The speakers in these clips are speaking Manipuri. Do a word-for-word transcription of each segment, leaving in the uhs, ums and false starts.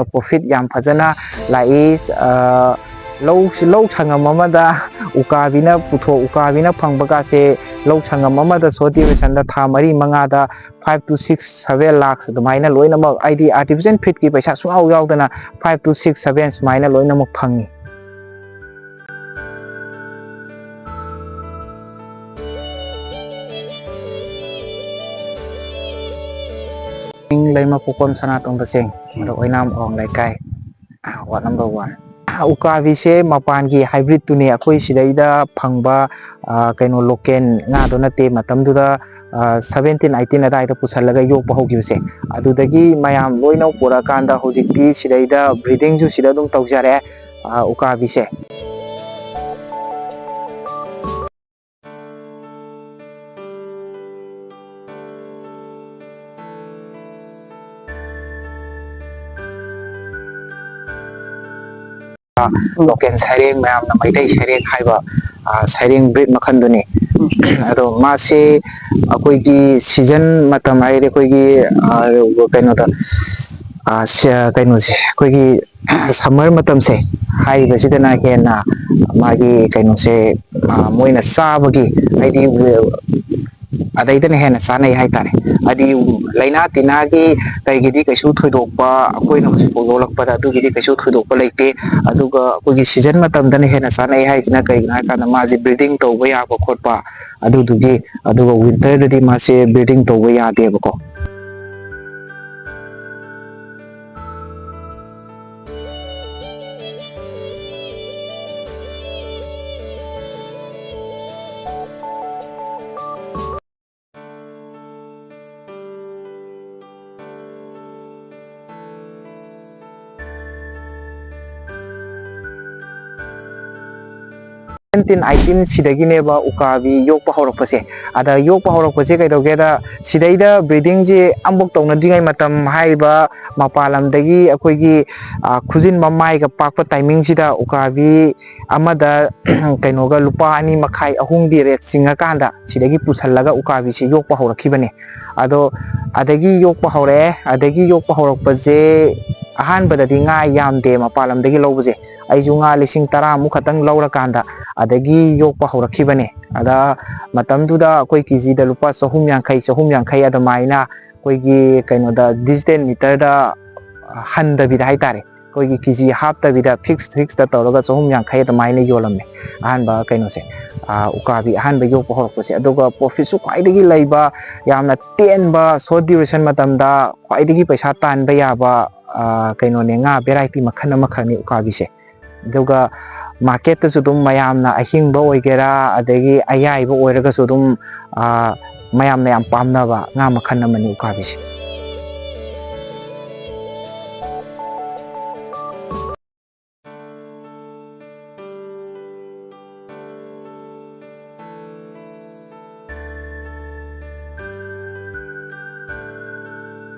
ꯄ꯭ꯔꯣꯐꯤꯠ ꯌꯥꯝ ꯐꯖꯅ ꯂꯥꯛꯏ꯫ ꯑ, ꯂꯧ, ꯂꯧ ꯁꯪꯉꯝ ꯑꯃꯗ ꯎꯀꯥꯕꯤꯅ ꯄꯨꯊꯣꯛ, ꯎꯀꯥꯕꯤꯅ ꯐꯪꯕ ꯀꯥꯁꯦ ꯂꯧ ꯁꯪꯉꯝ ꯑꯃꯗ ꯁꯣ ꯗ꯭ꯌꯨꯔꯦꯁꯟꯗ ꯊꯥ ꯃꯔꯤ ꯃꯉꯥꯗ five to six seven lakhs ꯑꯗꯨꯃꯥꯏꯅ ꯂꯣꯏꯅꯃꯛ, ꯍꯥꯏꯗꯤ artificial feedꯀꯤ ꯄꯩꯁꯥ ꯁꯨꯡꯌꯥꯎ ꯌꯥꯎꯗꯅ five to six seven ꯁꯨꯃꯥꯏꯅ ꯂꯣꯏꯅꯃꯛ ꯐꯪꯉꯤ꯫ ꯂꯩꯃ ꯄꯨꯀꯣꯟ ꯁꯅꯥꯇꯣꯝꯕ ꯁꯤꯡ, ꯑꯗꯣ ꯑꯣꯏꯅꯥꯝ ꯑꯋꯥꯡ ꯂꯩꯀꯥꯏ, ꯋꯥꯔꯗ ꯅꯝꯕꯔ ꯋꯥꯟ꯫ ꯎꯀꯥꯕꯤꯁꯦ ꯃꯄꯥꯟꯒꯤ ꯍꯥꯏꯕ꯭ꯔꯤꯠꯇꯨꯅꯦ, ꯑꯩꯈꯣꯏ ꯁꯤꯗꯩꯗ ꯐꯪꯕ, ꯑ, ꯀꯩꯅꯣ, ꯂꯣꯀꯦꯜ ꯉꯥꯗꯣ ꯅꯠꯇꯦ꯫ ꯃꯇꯝꯗꯨꯗ, ꯑ, seventeen eighteen ꯑꯗꯥꯏꯗ ꯄꯨꯁꯜꯂꯒ ꯌꯣꯛꯄ ꯍꯧꯈꯤꯕꯁꯦ꯫ ꯑꯗꯨꯗꯒꯤ ꯃꯌꯥꯝ ꯂꯣꯏꯅ ꯄꯨꯔꯛꯑꯀꯥꯟꯗ ꯍꯧꯖꯤꯛꯇꯤ ꯁꯤꯗꯩꯗ ꯕ꯭ꯔꯤꯗꯤꯡꯁꯨ ꯁꯤꯗ ꯑꯗꯨꯝ ꯇꯧꯖꯔꯦ, ꯑ, ꯎꯀꯥꯕꯤꯁꯦ꯫ ꯂꯣꯀꯦꯜ ꯁꯩꯔꯦꯡ, ꯃꯌꯥꯝꯅ ꯃꯩꯇꯩ ꯁꯩꯔꯦꯡ ꯍꯥꯏꯕ, ꯑ, ꯁꯩꯔꯦꯡ ꯕ꯭ꯔꯤꯠ ꯃꯈꯜꯗꯨꯅꯤ꯫ ꯑꯗꯣ ꯃꯥꯁꯦ ꯑꯩꯈꯣꯏꯒꯤ ꯁꯤꯖꯟ ꯃꯇꯝ ꯍꯥꯏꯔꯗꯤ ꯑꯩꯈꯣꯏꯒꯤ, ꯑ, ꯀꯩꯅꯣꯗ, ꯑ, ꯁ-, ꯀꯩꯅꯣꯁꯦ, ꯑꯩꯈꯣꯏꯒꯤ ꯁꯝꯃꯔ ꯃꯇꯝꯁꯦ, ꯍꯥꯏꯔꯤꯕꯁꯤꯗꯅ ꯍꯦꯟꯅ ꯃꯥꯒꯤ ꯀꯩꯅꯣꯁꯦ, ꯑ, ꯃꯣꯏꯅ ꯆꯥꯕꯒꯤ, ꯍꯥꯏꯗꯤ, ꯑꯗꯩꯗꯅ ꯍꯦꯟꯅ ꯆꯥꯅꯩ ꯍꯥꯏꯇꯥꯔꯦ꯫ ꯍꯥꯏꯗꯤ ꯂꯥꯏꯅꯥ ꯇꯤꯟꯅꯥꯒꯤ ꯀꯩꯒꯤꯗꯤ ꯀꯩꯁꯨ ꯊꯣꯏꯗꯣꯛꯄ ꯑꯩꯈꯣꯏꯅ ꯍꯧꯖꯤꯛꯐꯥꯎ ꯌꯣꯛꯂꯛꯄꯗ ꯑꯗꯨꯒꯤꯗꯤ ꯀꯩꯁꯨ ꯊꯣꯏꯗꯣꯛꯄ ꯂꯩꯇꯦ꯫ ꯑꯗꯨꯒ ꯑꯩꯈꯣꯏꯒꯤ ꯁꯤꯖꯟ ꯃꯇꯝꯗꯅ ꯍꯦꯟꯅ ꯆꯥꯅꯩ ꯍꯥꯏꯁꯤꯅ ꯀꯩꯒꯤꯅꯣ ꯍꯥꯏ ꯀꯥꯟꯗ ꯃꯥꯁꯦ ꯕ꯭ꯔꯤꯗꯤꯡ ꯇꯧꯕ ꯌꯥꯕ ꯈꯣꯠꯄ ꯑꯗꯨꯗꯨꯒꯤ, ꯑꯗꯨꯒ ꯋꯤꯟꯇꯔꯗꯗꯤ ꯃꯥꯁꯦ ꯕ꯭ꯔꯤꯗꯤꯡ ꯇꯧꯕ ꯌꯥꯗꯦꯕꯀꯣ꯫ Seventeen eighteen ꯁꯤꯗꯒꯤꯅꯦꯕ ꯎꯀꯥꯕꯤ ꯌꯣꯛꯄ ꯍꯧꯔꯛꯄꯁꯦ꯫ ꯑꯗ ꯌꯣꯛꯄ ꯍꯧꯔꯛꯄꯁꯦ ꯀꯩꯗꯧꯒꯦꯗ, ꯁꯤꯗꯩꯗ ꯕ꯭ꯔꯤꯗꯤꯡꯁꯦ ꯑꯃꯐꯥꯎ ꯇꯧꯅꯗ꯭ꯔꯤꯉꯩ ꯃꯇꯝ, ꯍꯥꯏꯔꯤꯕ ꯃꯄꯥꯟ ꯂꯝꯗꯒꯤ ꯑꯩꯈꯣꯏꯒꯤ, ꯑ, ꯈꯨꯖꯤꯟ ꯃꯃꯥꯏꯒ ꯄꯥꯛꯄ ꯇꯥꯏꯃꯤꯡꯁꯤꯗ ꯎꯀꯥꯕꯤ ꯑꯃꯗ ꯀꯩꯅꯣꯒ ꯂꯨꯄꯥ ꯑꯅꯤ ꯃꯈꯥꯏ, ꯑꯍꯨꯝꯒꯤ ꯔꯦꯠ ꯆꯤꯡꯉꯀꯥꯟꯗ ꯁꯤꯗꯒꯤ ꯄꯨꯁꯜꯂꯒ ꯎꯀꯥꯕꯤꯁꯦ ꯌꯣꯛꯄ ꯍꯧꯔꯛꯈꯤꯕꯅꯦ꯫ ꯑꯗꯣ ꯑꯗꯒꯤ ꯌꯣꯛꯄ ꯍꯧꯔꯛꯑꯦ꯫ ꯑꯗꯒꯤ ꯌꯣꯛꯄ ꯍꯧꯔꯛꯄꯁꯦ ꯑꯍꯥꯟꯕꯗꯗꯤ ꯉꯥ ꯌꯥꯝꯗꯦ ꯃꯄꯥꯟ ꯂꯝꯗꯒꯤ ꯂꯧꯕꯁꯦ꯫ ꯑꯩꯁꯨ ꯉꯥ ꯂꯤꯁꯤꯡ ꯇꯔꯥꯃꯨꯛ ꯈꯛꯇꯪ ꯂꯧꯔꯀꯥꯟꯗ ꯑꯗꯒꯤ ꯌꯣꯛꯄ ꯍꯧꯔꯛꯈꯤꯕꯅꯦ꯫ ꯑꯗ ꯃꯇꯝꯗꯨꯗ ꯑꯩꯈꯣꯏ ꯀꯦꯖꯤꯗ ꯂꯨꯄꯥ ꯆꯍꯨꯝ ꯌꯥꯡꯈꯩ, ꯆꯍꯨꯝ ꯌꯥꯡꯈꯩ ꯑꯗꯨꯃꯥꯏꯅ ꯑꯩꯈꯣꯏꯒꯤ ꯀꯩꯅꯣꯗ, ꯗꯤꯖꯤꯇꯦꯜ ꯃꯤꯇꯔꯗ ꯍꯟꯗꯕꯤꯗ ꯍꯥꯏꯇꯥꯔꯦ, ꯑꯩꯈꯣꯏꯒꯤ ꯀꯦꯖꯤ ꯍꯥꯞꯇꯕꯤꯗ ꯐꯤꯛꯁ ꯐꯤꯛꯁꯇ ꯇꯧꯔꯒ ꯆꯍꯨꯝ ꯌꯥꯡꯈꯩ ꯑꯗꯨꯃꯥꯏꯅ ꯌꯣꯜꯂꯝꯃꯦ꯫ ꯑꯍꯥꯟꯕ ꯀꯩꯅꯣꯁꯦ, ꯑꯥ, ꯎꯀꯥꯕꯤ ꯑꯍꯥꯟꯕ ꯌꯣꯛꯄ ꯍꯧꯔꯛꯄꯁꯦ꯫ ꯑꯗꯨꯒ ꯄ꯭ꯔꯣꯐꯤꯠꯁꯨ ꯈ꯭ꯋꯥꯏꯗꯒꯤ ꯂꯩꯕ, ꯌꯥꯝꯅ ꯇꯦꯟꯕ, ꯁꯣꯔꯠ ꯗ꯭ꯌꯨꯔꯦꯁꯟ ꯃꯇꯝꯗ ꯈ꯭ꯋꯥꯏꯗꯒꯤ ꯄꯩꯁꯥ ꯇꯥꯟꯕ ꯌꯥꯕ, ꯑꯥ, ꯀꯩꯅꯣꯅꯦ, ꯉꯥ ꯚꯦꯔꯥꯏꯇꯤ ꯃꯈꯜ ꯑꯃꯈꯛꯅꯤ ꯎꯀꯥꯕꯤꯁꯦ꯫ ꯑꯗꯨꯒ ꯃꯥꯔꯀꯦꯠꯇꯁꯨ ꯑꯗꯨꯝ ꯃꯌꯥꯝꯅ ꯑꯍꯤꯡꯕ ꯑꯣꯏꯒꯦꯔꯥ, ꯑꯗꯒꯤ ꯑꯌꯥꯏꯕ ꯑꯣꯏꯔꯒꯁꯨ ꯑꯗꯨꯝ, ꯑꯥ, ꯃꯌꯥꯝꯅ ꯌꯥꯝ ꯄꯥꯝꯅꯕ ꯉꯥ ꯃꯈꯜ ꯑꯃꯅꯤ ꯎꯀꯥꯕꯤꯁꯦ꯫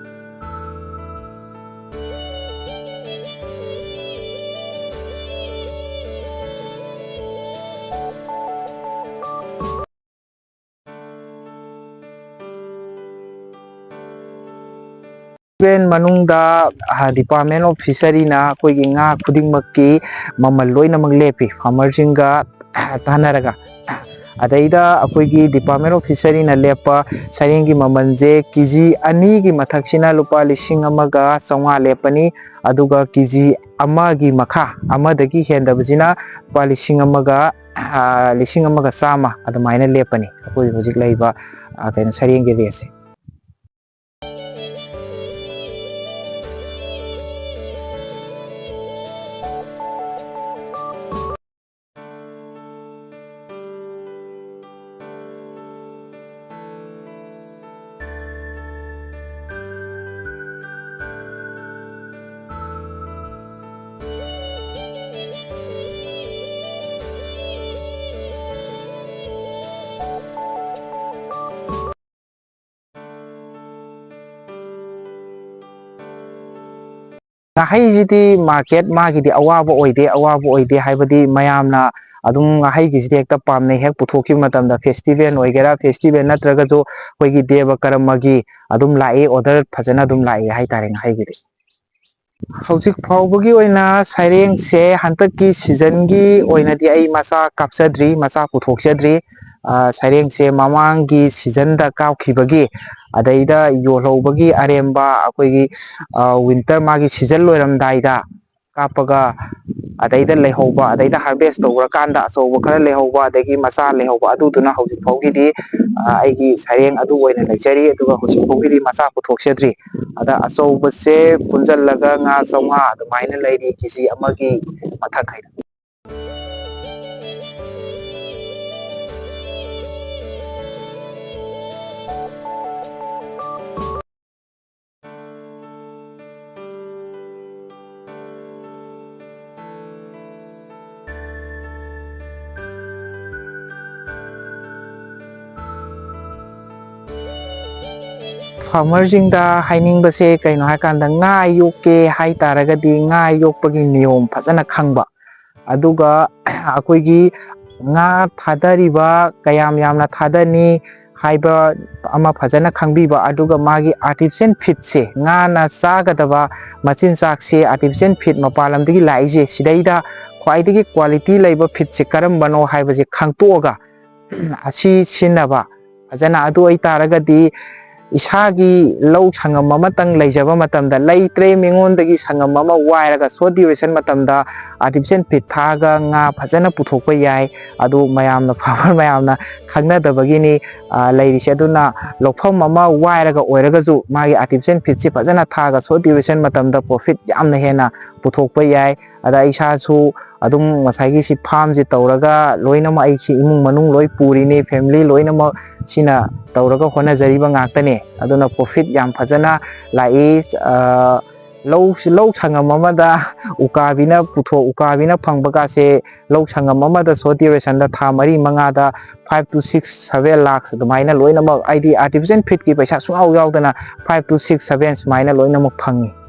ꯃꯅꯨꯡꯗ, ꯑ, Department of Fisheryꯅ ꯑꯩꯈꯣꯏꯒꯤ ꯉꯥ ꯈꯨꯗꯤꯡꯃꯛꯀꯤ ꯃꯃꯜ ꯂꯣꯏꯅꯃꯛ ꯂꯦꯞꯄꯤ, ꯐꯥꯔꯃꯔꯁꯤꯡꯒ ꯇꯥꯟꯅꯔꯒ꯫ ꯑꯗꯩꯗ ꯑꯩꯈꯣꯏꯒꯤ Department of Fisheryꯅ ꯂꯦꯞꯄ ꯁꯔꯦꯡꯒꯤ ꯃꯃꯜꯁꯦ ꯀꯦ ꯖꯤ ꯑꯅꯤꯒꯤ ꯃꯊꯛꯁꯤꯅ ꯂꯨꯄꯥ ꯂꯤꯁꯤꯡ ꯑꯃꯒ ꯆꯥꯝꯃꯉꯥ ꯂꯦꯞꯄꯅꯤ, ꯑꯗꯨꯒ ꯀꯦ ꯖꯤ ꯑꯃꯒꯤ ꯃꯈꯥ, ꯑꯃꯗꯒꯤ ꯍꯦꯟꯗꯕꯁꯤꯅ ꯂꯨꯄꯥ ꯂꯤꯁꯤꯡ ꯑꯃꯒ, ꯑ, ꯂꯤꯁꯤꯡ ꯑꯃꯒ ꯆꯥꯝꯃ ꯑꯗꯨꯃꯥꯏꯅ ꯂꯦꯞꯄꯅꯤ ꯑꯩꯈꯣꯏ ꯍꯧꯖꯤꯛ ꯂꯩꯔꯤꯕ, ꯑ, ꯀꯩꯅꯣ, ꯁꯔꯦꯡꯒꯤ ꯔꯦꯠꯁꯦ꯫ ꯉꯥꯍꯩꯁꯤꯗꯤ ꯃꯥꯔꯀꯦꯠ ꯃꯥꯒꯤꯗꯤ ꯑꯋꯥꯕ ꯑꯣꯏꯗꯦ, ꯑꯋꯥꯕ ꯑꯣꯏꯗꯦ ꯍꯥꯏꯕꯗꯤ ꯃꯌꯥꯝꯅ ꯑꯗꯨꯝ ꯉꯥꯍꯩꯒꯤꯁꯤꯗꯤ ꯍꯦꯛꯇ ꯄꯥꯝꯅꯩ꯫ ꯍꯦꯛ ꯄꯨꯊꯣꯛꯈꯤꯕ ꯃꯇꯝꯗ ꯐꯦꯁꯇꯤꯚꯦꯜ ꯑꯣꯏꯒꯦꯔꯥ, ꯐꯦꯁꯇꯤꯚꯦꯜ ꯅꯠꯇ꯭ꯔꯒꯁꯨ ꯑꯩꯈꯣꯏꯒꯤ ꯗꯦꯕ ꯀꯔꯃꯒꯤ ꯑꯗꯨꯝ ꯂꯥꯛꯏ, ꯑꯣꯔꯗꯔ ꯐꯖꯅ ꯑꯗꯨꯝ ꯂꯥꯛꯏ ꯍꯥꯏꯇꯥꯔꯦ ꯉꯥꯍꯩꯒꯤꯗꯤ꯫ ꯍꯧꯖꯤꯛ ꯐꯥꯎꯕꯒꯤ ꯑꯣꯏꯅ ꯁꯩꯔꯦꯡꯁꯦ ꯍꯟꯗꯛꯀꯤ ꯁꯤꯖꯟꯒꯤ ꯑꯣꯏꯅꯗꯤ ꯑꯩ ꯃꯆꯥ ꯀꯥꯞꯆꯗ꯭ꯔꯤ, ꯃꯆꯥ ꯄꯨꯊꯣꯛꯆꯗ꯭ꯔꯤ꯫ ꯑ, ꯁꯩꯔꯦꯡꯁꯦ ꯃꯃꯥꯡꯒꯤ ꯁꯤꯖꯟꯗ ꯀꯥꯞꯈꯤꯕꯒꯤ, ꯑꯗꯩꯗ ꯌꯣꯜꯍꯧꯕꯒꯤ ꯑꯔꯦꯝꯕ ꯑꯩꯈꯣꯏꯒꯤ, ꯑ, ꯋꯤꯟꯇꯔ ꯃꯥꯒꯤ ꯁꯤꯖꯟ ꯂꯣꯏꯔꯝꯗꯥꯏꯗ ꯀꯥꯞꯄꯒ ꯑꯗꯩꯗ ꯂꯩꯍꯧꯕ, ꯑꯗꯩꯗ ꯍꯥꯔꯚꯦꯁ ꯇꯧꯈ꯭ꯔꯀꯥꯟꯗ ꯑꯆꯧꯕ ꯈꯔ ꯂꯩꯍꯧꯕ, ꯑꯗꯒꯤ ꯃꯆꯥ ꯂꯩꯍꯧꯕ, ꯑꯗꯨꯗꯨꯅ ꯍꯧꯖꯤꯛ ꯐꯥꯎꯒꯤꯗꯤ, ꯑ, ꯑꯩꯒꯤ ꯁꯩꯔꯦꯡ ꯑꯗꯨ ꯑꯣꯏꯅ ꯂꯩꯖꯔꯤ꯫ ꯑꯗꯨꯒ ꯍꯧꯖꯤꯛ ꯐꯥꯎꯒꯤꯗꯤ ꯃꯆꯥ ꯄꯨꯊꯣꯛꯆꯗ꯭ꯔꯤ꯫ ꯑꯗ ꯑꯆꯧꯕꯁꯦ ꯄꯨꯟꯁꯤꯜꯂꯒ ꯉꯥ ꯆꯥꯝꯃꯉꯥ ꯑꯗꯨꯃꯥꯏꯅ ꯂꯩꯔꯤ, ꯀꯦ ꯖꯤ ꯑꯃꯒꯤ ꯃꯊꯛ ꯍꯥꯏꯅ꯫ ꯐꯥꯔꯃꯔꯁꯤꯡꯗ ꯍꯥꯏꯅꯤꯡꯕꯁꯦ ꯀꯩꯅꯣ ꯍꯥꯏꯀꯥꯟꯗ, ꯉꯥ ꯌꯣꯛꯀꯦ ꯍꯥꯏꯇꯥꯔꯒꯗꯤ ꯉꯥ ꯌꯣꯛꯄꯒꯤ ꯅꯤꯌꯣꯝ ꯐꯖꯅ ꯈꯪꯕ, ꯑꯗꯨꯒ ꯑꯩꯈꯣꯏꯒꯤ ꯉꯥ ꯊꯥꯗꯔꯤꯕ ꯀꯌꯥꯝ ꯌꯥꯝꯅ ꯊꯥꯗꯅꯤ ꯍꯥꯏꯕ ꯑꯃ ꯐꯖꯅ ꯈꯪꯕꯤꯕ, ꯑꯗꯨꯒ ꯃꯥꯒꯤ ꯑꯥꯔꯇꯤꯐꯤꯁꯦꯜ ꯐꯤꯠꯁꯦ, ꯉꯥꯅ ꯆꯥꯒꯗꯕ ꯃꯆꯤꯟꯖꯥꯛꯁꯦ, ꯑꯥꯔꯇꯤꯐꯤꯁꯦꯜ ꯐꯤꯠ ꯃꯄꯥꯟ ꯂꯝꯗꯒꯤ ꯂꯥꯛꯏꯁꯦ, ꯁꯤꯗꯩꯗ ꯈ꯭ꯋꯥꯏꯗꯒꯤ ꯀ꯭ꯋꯥꯂꯤꯇꯤ ꯂꯩꯕ ꯐꯤꯠꯁꯦ ꯀꯔꯝꯕꯅꯣ ꯍꯥꯏꯕꯁꯦ ꯈꯪꯇꯣꯛꯑꯒ ꯑꯁꯤ ꯁꯤꯖꯤꯟꯅꯕ ꯐꯖꯅ꯫ ꯑꯗꯨ ꯑꯣꯏꯇꯥꯔꯒꯗꯤ ꯏꯁꯥꯒꯤ ꯂꯧ ꯁꯪꯉꯝ ꯑꯃꯇꯪ ꯂꯩꯖꯕ ꯃꯇꯝꯗ, ꯂꯩꯇ꯭ꯔꯦ ꯃꯤꯉꯣꯟꯗꯒꯤ ꯁꯪꯉꯝ ꯑꯃ ꯋꯥꯏꯔꯒ ꯁꯣꯔꯠ ꯗ꯭ꯌꯨꯔꯦꯁꯟ ꯃꯇꯝꯗ ꯑꯥꯔꯇꯤꯐꯤꯁꯦꯜ ꯐꯤꯠ ꯊꯥꯛꯑꯒ ꯉꯥ ꯐꯖꯅ ꯄꯨꯊꯣꯛꯄ ꯌꯥꯏ꯫ ꯑꯗꯨ ꯃꯌꯥꯝꯅ, ꯐꯥꯔꯃꯔ ꯃꯌꯥꯝꯅ ꯈꯪꯅꯗꯕꯒꯤꯅꯤ, ꯑ, ꯂꯩꯔꯤꯁꯦ꯫ ꯑꯗꯨꯅ ꯂꯧꯐꯝ ꯑꯃ ꯋꯥꯏꯔꯒ ꯑꯣꯏꯔꯒꯁꯨ ꯃꯥꯒꯤ ꯑꯥꯔꯇꯤꯐꯤꯁꯦꯜ ꯐꯤꯠꯁꯤ ꯐꯖꯅ ꯊꯥꯛꯑꯒ ꯁꯣꯔꯠ ꯗ꯭ꯌꯨꯔꯦꯁꯟ ꯃꯇꯝꯗ ꯄ꯭ꯔꯣꯐꯤꯠ ꯌꯥꯝꯅ ꯍꯦꯟꯅ ꯄꯨꯊꯣꯛꯄ ꯌꯥꯏ꯫ ꯑꯗ ꯏꯁꯥꯁꯨ ꯑꯗꯨꯝ ꯉꯁꯥꯏꯒꯤ ꯁꯤ ꯐꯥꯔꯝꯁꯤ ꯇꯧꯔꯒ ꯂꯣꯏꯅꯃꯛ ꯑꯩꯁꯤ ꯏꯃꯨꯡ ꯃꯅꯨꯡ ꯂꯣꯏ ꯄꯨꯔꯤꯅꯤ, ꯐꯦꯃꯤꯂꯤ ꯂꯣꯏꯅꯃꯛ ꯁꯤꯅ ꯇꯧꯔꯒ ꯍꯣꯠꯅꯖꯔꯤꯕ ꯉꯥꯛꯇꯅꯦ꯫ ꯑꯗꯨꯅ ꯄ꯭ꯔꯣꯐꯤꯠ ꯌꯥꯝ ꯐꯖꯅ ꯂꯥꯛꯏ꯫ ꯑ, ꯂꯧ, ꯂꯧ ꯁꯪꯉꯝ ꯑꯃꯗ ꯎꯀꯥꯕꯤꯅ ꯄꯨꯊꯣꯛ, ꯎꯀꯥꯕꯤꯅ ꯐꯪꯕꯒꯥꯁꯦ ꯂꯧ ꯁꯪꯉꯝ ꯑꯃꯗ ꯁꯣꯔꯠ ꯗ꯭ꯌꯨꯔꯦꯁꯟꯗ ꯊꯥ ꯃꯔꯤ ꯃꯉꯥꯗ five to six, seven lakhs ꯑꯗꯨꯃꯥꯏꯅ ꯂꯣꯏꯅꯃꯛ, ꯍꯥꯏꯗꯤ ꯑꯥꯔꯇꯤꯐꯤꯁꯦꯜ ꯐꯤꯠꯀꯤ ꯄꯩꯁꯥ ꯁꯨꯡꯌꯥꯎ ꯌꯥꯎꯗꯅ five to six, seven ꯁꯨꯃꯥꯏꯅ ꯂꯣꯏꯅꯃꯛ ꯐꯪꯉꯤ꯫